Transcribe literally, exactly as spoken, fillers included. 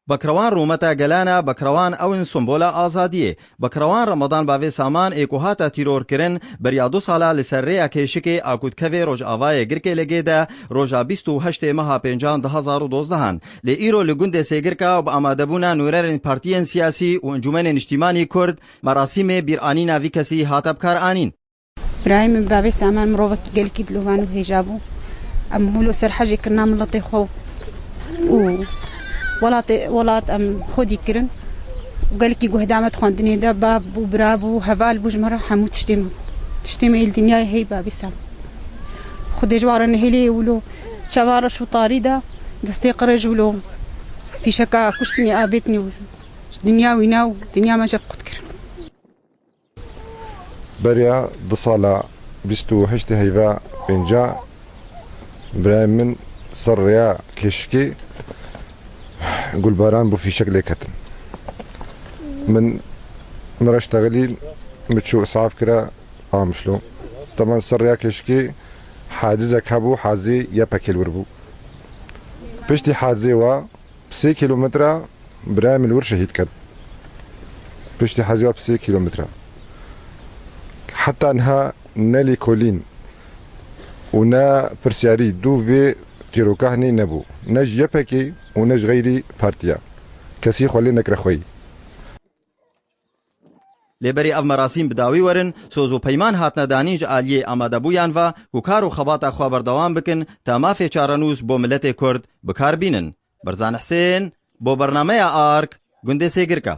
Bekrewan rûmeta gelan e, Bekrewan ew in sembola azadiyê. Bekrewan Remadan Bavê Saman ê ku hate tîrorkirin, beriya du sala li ser rêya Kêşikê a ku dikeve Rojavayê Girkê Legê de, roja bîst û heştê meha pêncan du hezar û dozdehan. Lê îro li gundê Sêgirka û bi amadebûna nûnerên partiyên siyasî û Encûmenê Niştîmanî Kurd, merasîmê bîranîna vî kesî hate bikaranîn. Birayê min Bavê Saman mirovekî gelkî dilovan û hêja bû. Em wilo ser hejê kirina miletê xwe û welatê, welat em xwedî kirin. Û gelkî guhdame di xwendinê de bav bû, bira bû, heval bû, ji me re hemû tiştê me bû. Tiştê me yê li dinyayê hey Bavê Saman. Xwedê ji wan re nehêlê wilo çava reş û tarî de destê qirê ji wilo fîşeka kuştinê avêtinê û ji dinya wîna û dinya me ji hev qut kirin. Beriya du sala bîst û heştê heyva pênca birayê min ser rêya Kêşikê gulbaran bû fîşek lê ketin. Min, min reştexilî min çû îsaf kira Qamişlo. Teban ser rêya Kêşikê hadizek hebû, hazê Y P G li wir bû. Piştî hazê wa bi sê kîlometre birayê min li wir şehîd ket. Piştî hazê wa bi sê kîlometre. Heta niha ne lêkolîn û ne pirsyarî dû vê çîroka hinê nebû. Ne ji Y P G û ne ji xeyrî partiya. Kesî xwe lê nekire xweyî. Lê berî ev merasîm bi dawî werin, soz û peyman hatine danîn ji aliyê amadebûyan ve ku kar û xebata xwe berdewam bikin, ta mafê çarenûs bo miletê Kurd bi kar bînin. Berzan Husên, bo bernameya Ark, gundê Sêgirka.